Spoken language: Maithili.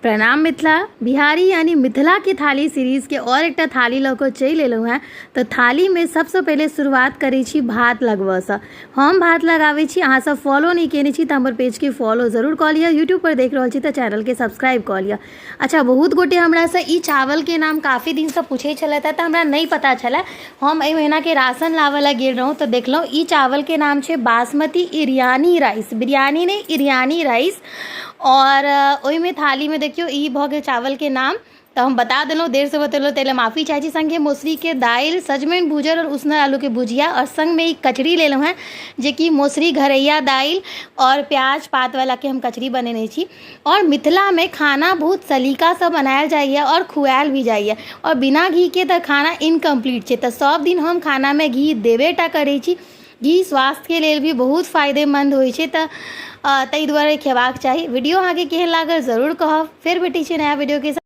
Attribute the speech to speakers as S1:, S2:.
S1: प्रणाम मिथिला बिहारी यानी मिथिला के थाली सीरीज के और एकटा थाली लऽ कऽ चलि एलहुँ हेँ। तऽ थालीमे सबसँ पहिले शुरुआत करै छी भात लगबऽसँ। हम भात लगाबै छी, अहाँ सब फॉलो नहि केने छी तऽ हमर पेजके फॉलो जरूर कऽ लिअ, यूट्यूब पर देख रहल छी तऽ चैनलके सब्सक्राइब कऽ लिअ। अच्छा, बहुत गोटे हमरासँ ई चावलके नाम काफी दिनसँ पूछै छलथि तऽ हमरा नहि पता छलए। हम एहि महीनाके राशन लाबऽ लए गेल रहौँ तऽ देखलहुँ ई चावलके नाम छै बासमती इरियानी राइस, बिरयानी नहि, इरियानी राइस। आओर ओहिमे थालीमे देखियौ ई भऽ गेल चावलके नाम, तऽ हम बता देलहुँ, देरसँ बतेलहुँ ताहि लए माफी चाहै छी। सङ्गे मौसरीके दालि, सजमनि भूजल आओर उसनल आलूके भुजिया, आओर सङ्गमे ई कचरी लेलहुँ हेँ जेकि मौसरी घरैया दालि आओर प्याज पातवलाके हम कचरी बनेने छी। आओर मिथिलामे खाना बहुत सलीकासँ बनायल जाइए आओर खुआयल भी जाइए, आओर बिना घीके तऽ खाना इनकम्प्लीट छै। तऽ सभ दिन हम खानामे घी देबे टा करै छी। घी स्वास्थ्यके लेल भी बहुत फायदेमन्द होइ छै, तऽ ताहि दुआरे खेबाक चाही। वीडियो अहाँके केहन लागल जरूर कहब। फेर भेटै छी नया वीडियोके साथ।